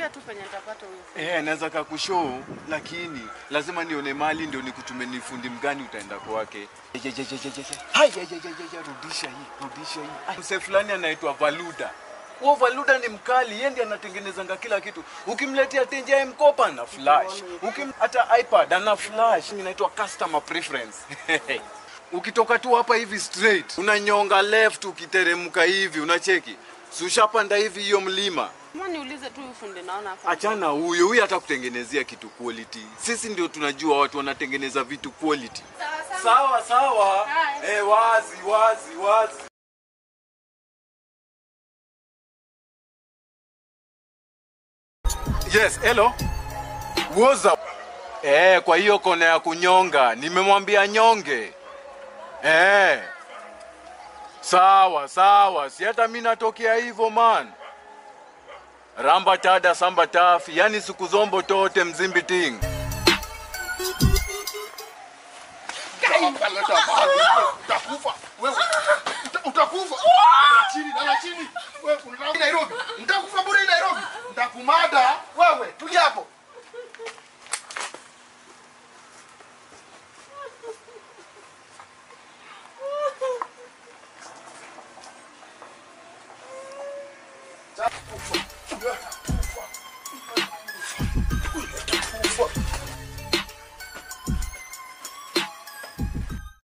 Niambia tu penye nitapata huyo fundi. Eh, naweza kakushow lakini lazima nione mali ndio nikutume ni fundi mgani utaenda kwake. Hai, rudisha hii, rudisha hii. Mse fulani anaitwa Valuda. Huo Valuda ni mkali, yeye ndiye anatengenezanga kila kitu. Ukimletea tenje ya M-Kopa na flash. Hata iPad ana flash. Inaitwa customer preference. Ukitoka tu hapa hivi straight, unanyonga left ukiteremka hivi, unacheki. Si ushapanda hivi hiyo mlima. Mbona niulize tu huyu fundi naona hapa. Achana huyo, huyu atakutengenezea kitu quality. Sisi ndio tunajua watu wanatengeneza vitu quality. Sawa sawa. Sawa. Eh, wazi wazi wazi. Yes, hello. Woza. Eh, kwa hiyo kona ya kunyonga, nimemwambia nyonge. Eh. Sawa, sawa. Si hata mimi natokea hivyo man. Ramba tada samba tafi, yani siku zombo tote mzimbi ting. Utakufa. Wewe utakufa. Chini, lala chini. Wewe unataka Nairobi. Nitakufa bure Nairobi. Nitakumada wewe, tulia hapo.